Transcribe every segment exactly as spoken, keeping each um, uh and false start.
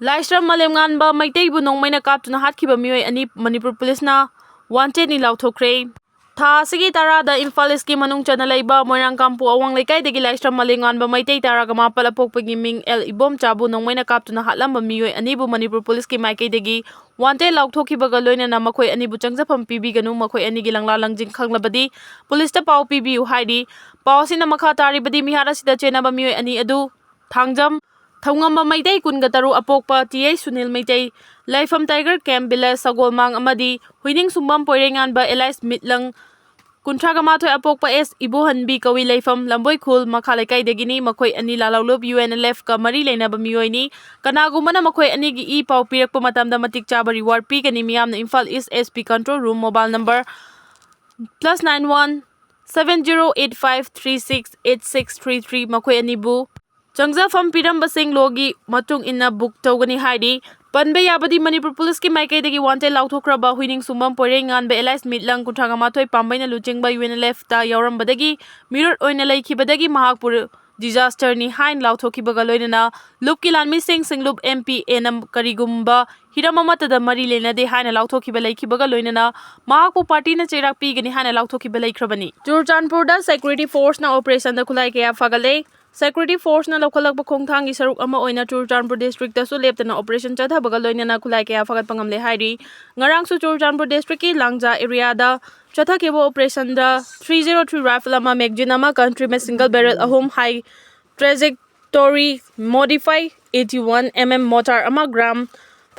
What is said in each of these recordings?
ꯂꯥꯏꯁ꯭ꯔꯝ ꯃꯥꯂꯦꯝꯉꯥꯟꯕ ꯃꯩꯇꯩꯕꯨ ꯅꯣꯡꯃꯩꯅ ꯀꯥꯞꯇꯨꯅ ꯍꯥꯠꯈꯤꯕ ꯃꯤꯑꯣꯏ ꯑꯅꯤ ꯃꯅꯤꯄꯨꯔ ꯄꯨꯂꯤꯁꯅ ꯋꯥꯟꯇꯦꯠꯅꯤ ꯂꯥꯎꯊꯣꯛꯈ꯭ꯔꯦ꯫ ꯊꯥ ꯑꯁꯤꯒꯤ ꯇꯔꯥꯗ ꯏꯝꯐꯥꯜ ꯏꯁꯀꯤ ꯃꯅꯨꯡ ꯆꯟꯅ ꯂꯩꯕ ꯃꯣꯏꯔꯥꯡꯀꯥꯝꯄꯨ ꯑꯋꯥꯡ ꯂꯩꯀꯥꯏꯗꯒꯤ ꯂꯥꯏꯁ꯭ꯔꯝ ꯃꯥꯂꯦꯝꯉꯥꯟꯕ ꯃꯩꯇꯩ ꯇꯔꯥꯒ ꯃꯥꯄꯜ ꯑꯄꯣꯛꯄꯒꯤ ꯃꯤꯡ ꯑꯦꯜ ꯏꯕꯣꯝꯆꯥꯕꯨ ꯅꯣꯡꯃꯩꯅ ꯀꯥꯞꯇꯨꯅ ꯍꯥꯠꯂꯝꯕ ꯃꯤꯑꯣꯏ ꯑꯅꯤꯕꯨ ꯃꯅꯤꯄꯨꯔ ꯄꯨꯂꯤꯁꯀꯤ ꯃꯥꯏꯀꯩꯗꯒꯤ ꯋꯥꯟꯇꯦꯠ ꯂꯥꯎꯊꯣꯛꯈꯤꯕꯒ ꯂꯣꯏꯅꯅ ꯃꯈꯣꯏ ꯑꯅꯤꯕꯨ ꯆꯪꯖꯐꯝ ꯄꯤꯕꯤꯒꯅꯨ, ꯃꯈꯣꯏ ꯑꯅꯤꯒꯤ ꯂꯪꯂꯥ ꯂꯪꯖꯤꯡ ꯈꯪꯂꯕꯗꯤ ꯄꯨꯂꯤꯁꯇ ꯄꯥꯎ ꯄꯤꯕꯤꯌꯨ ꯍꯥꯏꯔꯤ꯫ ꯄꯥꯎ ꯑꯁꯤꯅ ꯃꯈꯥ ꯇꯥꯔꯤꯕꯗꯤ ꯃꯤꯍꯥꯠ ꯑꯁꯤꯗ ꯆꯦꯟꯅꯕ ꯃꯤꯑꯣꯏ ꯑꯅꯤ ꯑꯗꯨ ꯊꯥꯡꯖꯝ ꯊꯧꯉꯝꯕ ꯃꯩꯇꯩ ꯀꯨꯟꯒ ꯇꯔꯨꯛ ꯑꯄꯣꯛꯄ ꯇꯤ ꯑꯩꯆ ꯁꯨꯅꯤꯜ ꯃꯩꯇꯩ, ꯂꯩꯐꯝ ꯇꯥꯏꯒꯔ ꯀꯦꯝꯞ ꯚꯤꯂꯦꯖ ꯁꯒꯣꯜꯃꯥꯡ ꯑꯃꯗꯤ ꯍꯨꯏꯅꯤꯡ ꯁꯨꯡꯕꯝ ꯄꯣꯏꯔꯩꯉꯥꯟꯕ ꯑꯦꯂꯥꯏꯁ ꯃꯤꯠꯂꯪ ꯀꯨꯟꯊ꯭ꯔꯥꯒ ꯃꯥꯊꯣꯏ ꯑꯄꯣꯛꯄ ꯑꯦꯁ ꯏꯕꯣꯍꯟꯕꯤ ꯀꯧꯏ, ꯂꯩꯐꯝ ꯂꯝꯕꯣꯏꯈꯨꯜ ꯃꯈꯥ ꯂꯩꯀꯥꯏꯗꯒꯤꯅꯤ꯫ ꯃꯈꯣꯏ ꯑꯅꯤ ꯂꯥꯂꯧꯂꯨꯞ ꯌꯨ ꯑꯦꯟ ꯑꯦꯜ ꯑꯦꯐꯀ ꯃꯔꯤ ꯂꯩꯅꯕ ꯃꯤꯑꯣꯏꯅꯤ꯫ ꯀꯅꯥꯒꯨꯝꯕꯅ ꯃꯈꯣꯏ ꯑꯅꯤꯒꯤ ꯏ ꯄꯥꯎ ꯄꯤꯔꯛꯄ ꯃꯇꯝꯗ ꯃꯇꯤꯛ ꯆꯥꯕ ꯔꯤꯋꯥꯔꯗ ꯄꯤꯒꯅꯤ꯫ ꯃꯤꯌꯥꯝꯅ Imphal east S P control room mobile number plus nine one seven zero eight five three six eight six three three ꯃꯈꯣꯏ ꯑꯅꯤꯕꯨ ꯆꯪꯖꯐꯝ ꯄꯤꯔꯝꯕꯁꯤꯡ ꯂꯣꯒꯤ ꯃꯇꯨꯡ ꯏꯟꯅ ꯕꯨꯛ ꯇꯧꯒꯅꯤ ꯍꯥꯏꯔꯤ꯫ ꯄꯟꯕ ꯌꯥꯕꯗꯤ ꯃꯅꯤꯄꯨꯔ ꯄꯨꯂꯤꯁꯀꯤ ꯃꯥꯏꯀꯩꯗꯒꯤ ꯋꯥꯟꯇꯦꯠ ꯂꯥꯎꯊꯣꯛꯈ꯭ꯔꯕ ꯍꯨꯏꯅꯤꯡ ꯁꯨꯡꯕꯝ ꯄꯣꯏꯔꯩꯉꯥꯟꯕ ꯑꯦꯂꯥꯏꯁ ꯃꯤꯠꯂꯪ ꯀꯨꯟꯊ꯭ꯔꯥꯒ ꯃꯥꯊꯣꯏ ꯄꯥꯝꯕꯩꯅ ꯂꯨꯆꯤꯡꯕ ꯌꯨ ꯑꯦꯟ ꯑꯦꯜ ꯑꯦꯐꯇ ꯌꯥꯎꯔꯝꯕꯗꯒꯤ ꯃꯤꯔꯣꯠ ꯑꯣꯏꯅ ꯂꯩꯈꯤꯕꯗꯒꯤ ꯃꯍꯥꯛꯄꯨ ꯗꯤꯖꯥꯁꯇꯔꯅꯤ ꯍꯥꯏꯅ ꯂꯥꯎꯊꯣꯛꯈꯤꯕꯒ ꯂꯣꯏꯅꯅ ꯂꯨꯞꯀꯤ ꯂꯥꯟꯃꯤꯁꯤꯡ ꯁꯤꯡꯂꯨꯞ ꯑꯦꯝ ꯄꯤ ꯑꯦꯅ ꯀꯔꯤꯒꯨꯝꯕ ꯍꯤꯔꯝ ꯑꯃꯠꯇꯗ ꯃꯔꯤ ꯂꯩꯅꯗꯦ ꯍꯥꯏꯅ ꯂꯥꯎꯊꯣꯛꯈꯤꯕ ꯂꯩꯈꯤꯕꯒ ꯂꯣꯏꯅꯅ ꯃꯍꯥꯛꯄꯨ ꯄꯥꯔꯇꯤꯅ ꯆꯩꯔꯥꯛ ꯄꯤꯒꯅꯤ ꯍꯥꯏꯅ ꯂꯥꯎꯊꯣꯛꯈꯤꯕ ꯂꯩꯈ꯭ꯔꯕꯅꯤ꯫ ꯆꯨꯔꯆꯥꯟꯄꯨꯔꯗ ꯁꯦꯀ꯭ꯌꯨꯔꯤꯇꯤ ꯐꯣꯔꯁꯅ ꯑꯣꯄꯔꯦꯁꯟꯗ ꯈꯨꯠꯂꯥꯏ ꯀꯌꯥ ꯐꯥꯒꯠꯂꯦ꯫ ꯁꯦꯀ꯭ꯌꯨꯔꯤꯇꯤ ꯐꯣꯔꯁꯅ ꯂꯧꯈꯠꯂꯛꯄ ꯈꯣꯡꯊꯥꯡꯒꯤ ꯁꯔꯨꯛ ꯑꯃ ꯑꯣꯏꯅ ꯆꯨꯔꯆꯥꯟꯄꯨꯔ ꯗꯤꯁꯇ꯭ꯔꯤꯛꯇꯁꯨ ꯂꯦꯞꯇꯅ ꯑꯣꯄꯔꯦꯁꯟ ꯆꯠꯊꯕꯒ ꯂꯣꯏꯅꯅ ꯈꯨꯠꯂꯥꯏ ꯀꯌꯥ ꯐꯥꯒꯠꯄ ꯉꯝꯂꯦ ꯍꯥꯏꯔꯤ꯫ ꯉꯔꯥꯡꯁꯨ ꯆꯨꯔꯆꯥꯟꯄꯨꯔ ꯗꯤꯁꯇ꯭ꯔꯤꯛꯀꯤ ꯂꯥꯡꯖꯥ ꯑꯦꯔꯤꯌꯥꯗ ꯆꯠꯊꯈꯤꯕ ꯑꯣꯄꯔꯦꯁꯟꯗ three zero three rifle ꯑꯃ, magazine ꯑꯃ, country made single barrel ꯑꯍꯨꯝ, high trajectory modify eighty one mm mortar ꯑꯃ, gram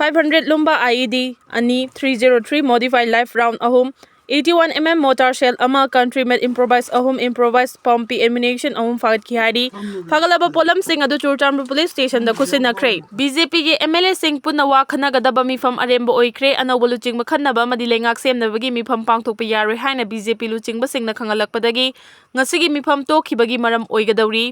five hundred ꯂꯨꯝꯕ I E D ꯑꯅꯤ, three zero three modify live round ꯑꯍꯨꯝ, eighty one mm mortar shell ꯑꯃ, country made improvise ꯑꯍꯨꯝ, improvise ꯄꯝꯄꯤ ammunition ꯑꯍꯨꯝ ꯐꯥꯒꯠꯈꯤ ꯍꯥꯏꯔꯤ꯫ ꯐꯥꯒꯠꯂꯕ ꯄꯣꯠꯂꯝꯁꯤꯡ ꯑꯗꯨ ꯆꯨꯔꯆꯥꯟꯄꯨꯔ ꯄꯨꯂꯤꯁ ꯁ꯭ꯇꯦꯁꯟꯗ ꯈꯨꯠꯁꯤꯟꯅꯈ꯭ꯔꯦ꯫ ꯕꯤ ꯖꯦ ꯄꯤꯒꯤ ꯑꯦꯝ ꯑꯦꯜ ꯑꯦꯁꯤꯡ ꯄꯨꯟꯅ ꯋꯥ ꯈꯟꯅꯒꯗꯕ ꯃꯤꯐꯝ ꯑꯔꯦꯝꯕ ꯑꯣꯏꯈ꯭ꯔꯦ꯫ ꯑꯅꯧꯕ ꯂꯨꯆꯤꯡꯕ ꯈꯟꯅꯕ ꯑꯃꯗꯤ ꯂꯩꯉꯥꯛ ꯁꯦꯝꯅꯕꯒꯤ ꯃꯤꯐꯝ ꯄꯥꯡꯊꯣꯛꯄ ꯌꯥꯔꯣꯏ ꯍꯥꯏꯅ ꯕꯤ ꯖꯦ ꯄꯤ ꯂꯨꯆꯤꯡꯕꯁꯤꯡꯅ ꯈꯪꯍꯜꯂꯛꯄꯗꯒꯤ ꯉꯁꯤꯒꯤ ꯃꯤꯐꯝ ꯇꯣꯛꯈꯤꯕꯒꯤ ꯃꯔꯝ ꯑꯣꯏꯒꯗꯧꯔꯤ꯫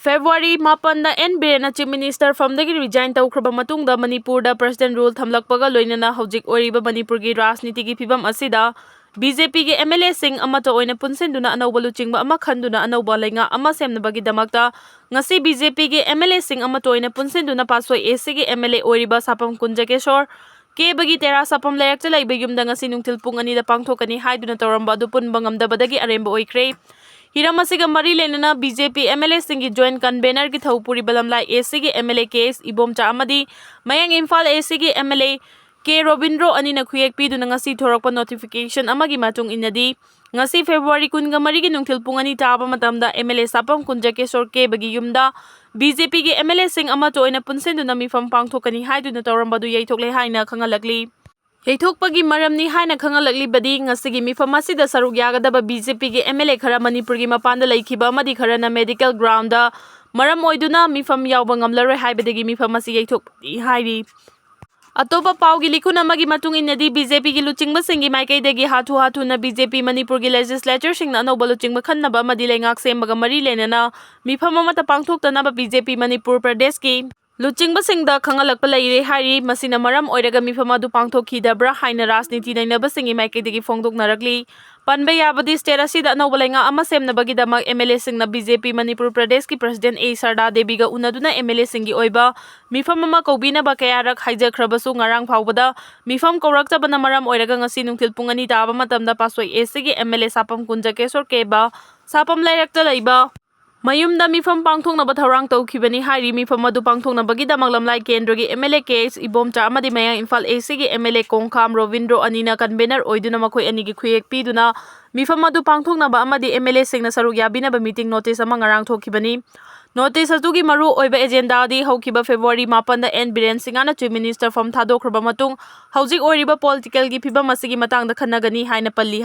ꯐꯦꯕ꯭ꯔꯨꯋꯥꯔꯤ ꯃꯥꯄꯟꯗ ꯑꯦꯟ ꯕꯤꯔꯦꯟꯅ ꯆꯤꯐ ꯃꯤꯅꯤꯁꯇꯔ ꯐꯝꯗꯒꯤ ꯔꯤꯖꯥꯏꯟ ꯇꯧꯈ꯭ꯔꯕ ꯃꯇꯨꯡꯗ ꯃꯅꯤꯄꯨꯔꯗ ꯄ꯭ꯔꯁꯤꯗꯦꯟ ꯔꯨꯜ ꯊꯝꯂꯛꯄꯒ ꯂꯣꯏꯅꯅ ꯍꯧꯖꯤꯛ ꯑꯣꯏꯔꯤꯕ ꯃꯅꯤꯄꯨꯔꯒꯤ ꯔꯥꯖꯅꯤꯇꯤꯒꯤ ꯐꯤꯕꯝ ꯑꯁꯤꯗ ꯕꯤ ꯖꯦ ꯄꯤꯒꯤ ꯑꯦꯝ ꯑꯦꯜ ꯑꯦꯁꯤꯡ ꯑꯃꯠꯇ ꯑꯣꯏꯅ ꯄꯨꯟꯁꯤꯟꯗꯨꯅ ꯑꯅꯧꯕ ꯂꯨꯆꯤꯡꯕ ꯑꯃ ꯈꯟꯗꯨꯅ ꯑꯅꯧꯕ ꯂꯩꯉꯥꯛ ꯑꯃ ꯁꯦꯝꯅꯕꯒꯤꯗꯃꯛꯇ ꯉꯁꯤ ꯕꯤ ꯖꯦ ꯄꯤꯒꯤ ꯑꯦꯝ ꯑꯦꯜ ꯑꯦꯁꯤꯡ ꯑꯃꯠꯇ ꯑꯣꯏꯅ ꯄꯨꯟꯁꯤꯟꯗꯨꯅ ꯄꯥꯠꯁꯣꯏ ꯑꯦ ꯁꯤꯒꯤ ꯑꯦꯝ ꯑꯦꯜ ꯑꯦ ꯑꯣꯏꯔꯤꯕ ꯁꯥꯄꯝ ꯀꯨꯟꯖꯀꯦꯁꯣꯔ ꯀꯦꯕꯒꯤ ꯇꯦꯔꯥ ꯁꯥꯄꯝ ꯂꯩꯔꯛꯇ ꯂꯩꯕ ꯌꯨꯝꯗ ꯉꯁꯤ ꯅꯨꯡꯊꯤꯜ ꯄꯨꯡ ꯑꯅꯤꯗ ꯄꯥꯡꯊꯣꯛꯀꯅꯤ ꯍꯥꯏꯗꯨꯅ ꯇꯧꯔꯝꯕ ꯑꯗꯨ ꯄꯨꯟꯕ ꯉꯝꯗꯕꯗꯒꯤ ꯑꯔꯦꯝꯕ ꯑꯣꯏꯈ꯭ꯔꯦ꯫ ꯍꯤꯔꯝ ꯑꯁꯤꯒ ꯃꯔꯤ ꯂꯩꯅꯅ B J P M L ꯑꯦꯁꯤꯡꯒꯤ ꯖꯣꯏꯟ ꯀꯟꯚꯦꯅꯔꯒꯤ ꯊꯧ ꯄꯨꯔꯤꯕ ꯂꯝꯂꯥꯏ ꯑꯦ ꯁꯤꯒꯤ ꯑꯦꯝ ꯑꯦꯜ ꯑꯦ ꯀꯦ ꯑꯦꯁ ꯏꯕꯣꯝꯆꯥ ꯑꯃꯗꯤ ꯃꯌꯥꯡ ꯏꯝꯐꯥꯜ ꯑꯦ ꯁꯤꯒꯤ M L A K Robindro ꯑꯅꯤꯅ ꯈꯨꯌꯦꯛ ꯄꯤꯗꯨꯅ ꯉꯁꯤ ꯊꯣꯔꯛꯄ ꯅꯣꯇꯤꯐꯤꯀꯦꯁꯟ ꯑꯃꯒꯤ ꯃꯇꯨꯡ ꯏꯟꯅꯗꯤ, ꯉꯁꯤ ꯐꯦꯕ꯭ꯔꯨꯋꯥꯔꯤ ꯀꯨꯟꯒ ꯃꯔꯤꯒꯤ ꯅꯨꯡꯊꯤꯜ ꯄꯨꯡ ꯑꯅꯤ ꯇꯥꯕ ꯃꯇꯝꯗ ꯑꯦꯝ ꯑꯦꯜ ꯑꯦ ꯁꯥꯄꯝ ꯀꯨꯟꯖꯀꯦꯁꯣꯔ ꯀꯦꯕꯒꯤ ꯌꯨꯝꯗ ꯕꯤ ꯖꯦ ꯄꯤꯒꯤ ꯑꯦꯝ ꯑꯦꯜ ꯑꯦꯁꯤꯡ ꯑꯃꯠꯇ ꯑꯣꯏꯅ ꯄꯨꯟꯁꯤꯟꯗꯨꯅ ꯃꯤꯐꯝ ꯄꯥꯡꯊꯣꯛꯀꯅꯤ ꯍꯥꯏꯗꯨꯅ ꯇꯧꯔꯝꯕꯗꯨ ꯌꯩꯊꯣꯛꯂꯦ ꯍꯥꯏꯅ ꯈꯪꯍꯜꯂꯛꯂꯤ꯫ ꯌꯩꯊꯣꯛꯄꯒꯤ ꯃꯔꯝꯅꯤ ꯍꯥꯏꯅ ꯈꯪꯍꯜꯂꯛꯂꯤꯕꯗꯤ, ꯉꯁꯤꯒꯤ ꯃꯤꯐꯝ ꯑꯁꯤꯗ ꯁꯔꯨꯛ ꯌꯥꯒꯗꯕ ꯕꯤ ꯖꯦ ꯄꯤꯒꯤ ꯑꯦꯝ ꯑꯦꯜ ꯑꯦ ꯈꯔ ꯃꯅꯤꯄꯨꯔꯒꯤ ꯃꯄꯥꯟꯗ ꯂꯩꯈꯤꯕ ꯑꯃꯗꯤ ꯈꯔꯅ ꯃꯦꯗꯤꯀꯦꯜ ꯒ꯭ꯔꯥꯎꯟꯗ ꯃꯔꯝ ꯑꯣꯏꯗꯨꯅ ꯃꯤꯐꯝ ꯌꯥꯎꯕ ꯉꯝꯂꯔꯣꯏ ꯍꯥꯏꯕꯗꯒꯤ ꯃꯤꯐꯝ ꯑꯁꯤ ꯌꯩꯊꯣꯛꯄꯅꯤ ꯍꯥꯏꯔꯤ꯫ ꯑꯇꯣꯞꯄ ꯄꯥꯎꯒꯤ ꯂꯤꯈꯨꯟ ꯑꯃꯒꯤ ꯃꯇꯨꯡ ꯏꯟꯅꯗꯤ, ꯕꯤ ꯖꯦ ꯄꯤꯒꯤ ꯂꯨꯆꯤꯡꯕꯁꯤꯡꯒꯤ ꯃꯥꯏꯀꯩꯗꯒꯤ ꯍꯥꯊꯨ ꯍꯥꯊꯨꯅ ꯕꯤ ꯖꯦ ꯄꯤ ꯃꯅꯤꯄꯨꯔꯒꯤ ꯂꯦꯖꯤꯁꯂꯦꯆꯔꯁꯤꯡꯅ ꯑꯅꯧꯕ ꯂꯨꯆꯤꯡꯕ ꯈꯟꯅꯕ ꯑꯃꯗꯤ ꯂꯩꯉꯥꯛ ꯁꯦꯝꯕꯒ ꯃꯔꯤ ꯂꯩꯅꯅ ꯃꯤꯐꯝ ꯑꯃꯠꯇ ꯄꯥꯡꯊꯣꯛꯇꯅꯕ ꯕꯤ ꯖꯦ ꯄꯤ ꯃꯅꯤꯄꯨꯔ ꯄ꯭ꯔꯗꯦꯁꯀꯤ ꯂꯨꯆꯤꯡꯕꯁꯤꯡꯗ ꯈꯪꯍꯜꯂꯛꯄ ꯂꯩꯔꯦ ꯍꯥꯏꯔꯤ꯫ ꯃꯁꯤꯅ ꯃꯔꯝ ꯑꯣꯏꯔꯒ ꯃꯤꯐꯝ ꯑꯗꯨ ꯄꯥꯡꯊꯣꯛꯈꯤꯗꯕ꯭ꯔꯥ ꯍꯥꯏꯅ ꯔꯥꯖꯅꯤꯇꯤ ꯅꯩꯅꯕꯁꯤꯡꯒꯤ ꯃꯥꯏꯀꯩꯗꯒꯤ ꯐꯣꯡꯗꯣꯛꯅꯔꯛꯂꯤ꯫ ꯄꯟꯕ ꯌꯥꯕꯗꯤ, ꯁ꯭ꯇꯦꯠ ꯑꯁꯤꯗ ꯑꯅꯧꯕ ꯂꯩꯉꯥꯛ ꯑꯃ ꯁꯦꯝꯅꯕꯒꯤꯗꯃꯛ ꯑꯦꯝ ꯑꯦꯜ ꯑꯦꯁꯤꯡꯅ ꯕꯤ ꯖꯦ ꯄꯤ ꯃꯅꯤꯄꯨꯔ ꯄ꯭ꯔꯗꯦꯁꯀꯤ ꯄ꯭ꯔꯁꯤꯗꯦꯟ ꯑꯦ ꯁꯔꯗꯥ ꯗꯦꯕꯤꯒ ꯎꯅꯗꯨꯅ ꯑꯦꯝ ꯑꯦꯜ ꯑꯦꯁꯤꯡꯒꯤ ꯑꯣꯏꯕ ꯃꯤꯐꯝ ꯑꯃ ꯀꯧꯕꯤꯅꯕ ꯀꯌꯥꯔꯛ ꯍꯥꯏꯖꯈ꯭ꯔꯕꯁꯨ, ꯉꯔꯥꯡ ꯐꯥꯎꯕꯗ ꯃꯤꯐꯝ ꯀꯧꯔꯛꯇꯕꯅ ꯃꯔꯝ ꯑꯣꯏꯔꯒ ꯉꯁꯤ ꯅꯨꯡꯊꯤꯜ ꯄꯨꯡ ꯑꯅꯤ ꯇꯥꯕ ꯃꯇꯝꯗ ꯄꯥꯠꯁꯣꯏ ꯑꯦ ꯁꯤꯒꯤ ꯑꯦꯝ ꯑꯦꯜ ꯑꯦ ꯁꯥꯄꯝ ꯀꯨꯟꯖꯀꯦꯁꯣꯔ ꯀꯦꯕ ꯁꯥꯄꯝ ꯂꯩꯔꯛꯇ ꯂꯩꯕ ꯃꯌꯨꯝꯗ ꯃꯤꯐꯝ ꯄꯥꯡꯊꯣꯛꯅꯕ ꯊꯧꯔꯥꯡ ꯇꯧꯈꯤꯕꯅꯤ ꯍꯥꯏꯔꯤ꯫ ꯃꯤꯐꯝ ꯑꯗꯨ ꯄꯥꯡꯊꯣꯛꯅꯕꯒꯤꯗꯃꯛ ꯂꯝꯂꯥꯏ ꯀꯦꯟꯗ꯭ꯔꯒꯤ ꯑꯦꯝ ꯑꯦꯜ ꯑꯦ ꯀꯦ ꯑꯦꯁ ꯏꯕꯣꯝꯆꯥ ꯑꯃꯗꯤ ꯃꯌꯥꯡ ꯏꯝꯐꯥꯜ ꯑꯦ ꯁꯤꯒꯤ ꯑꯦꯝ ꯑꯦꯜ ꯑꯦ ꯀꯣꯡꯈꯥꯝ ꯔꯣꯕꯤꯟꯗ꯭ꯔꯣ ꯑꯅꯤꯅ ꯀꯟꯚꯦꯅꯔ ꯑꯣꯏꯗꯨꯅ ꯃꯈꯣꯏ ꯑꯅꯤꯒꯤ ꯈꯨꯌꯦꯛ ꯄꯤꯗꯨꯅ ꯃꯤꯐꯝ ꯑꯗꯨ ꯄꯥꯡꯊꯣꯛꯅꯕ ꯑꯃꯗꯤ ꯑꯦꯝ ꯑꯦꯜ ꯑꯦꯁꯤꯡꯅ ꯁꯔꯨꯛ ꯌꯥꯕꯤꯅꯕ ꯃꯤꯇꯤꯡ ꯅꯣꯇꯤꯁ ꯑꯃ ꯉꯔꯥꯡ ꯊꯣꯛꯈꯤꯕꯅꯤ꯫ ꯅꯣꯇꯤꯁ ꯑꯗꯨꯒꯤ ꯃꯔꯨ ꯑꯣꯏꯕ ꯑꯦꯖꯦꯟꯗꯥꯗꯤ ꯍꯧꯈꯤꯕ ꯐꯦꯕ꯭ꯔꯨꯋꯥꯔꯤ ꯃꯥꯄꯟꯗ ꯑꯦꯟ ꯕꯤꯔꯦꯟ ꯁꯤꯡꯍꯅ ꯆꯤꯐ ꯃꯤꯅꯤꯁꯇꯔ ꯐꯝ ꯊꯥꯗꯣꯛꯈ꯭ꯔꯕ ꯃꯇꯨꯡ ꯍꯧꯖꯤꯛ ꯑꯣꯏꯔꯤꯕ ꯄꯣꯂꯤꯇꯤꯀꯦꯜꯒꯤ ꯐꯤꯕꯝ ꯑꯁꯤꯒꯤ ꯃꯇꯥꯡꯗ ꯈꯟꯅꯒꯅꯤ ꯍꯥꯏꯅ ꯄꯜꯂꯤ꯫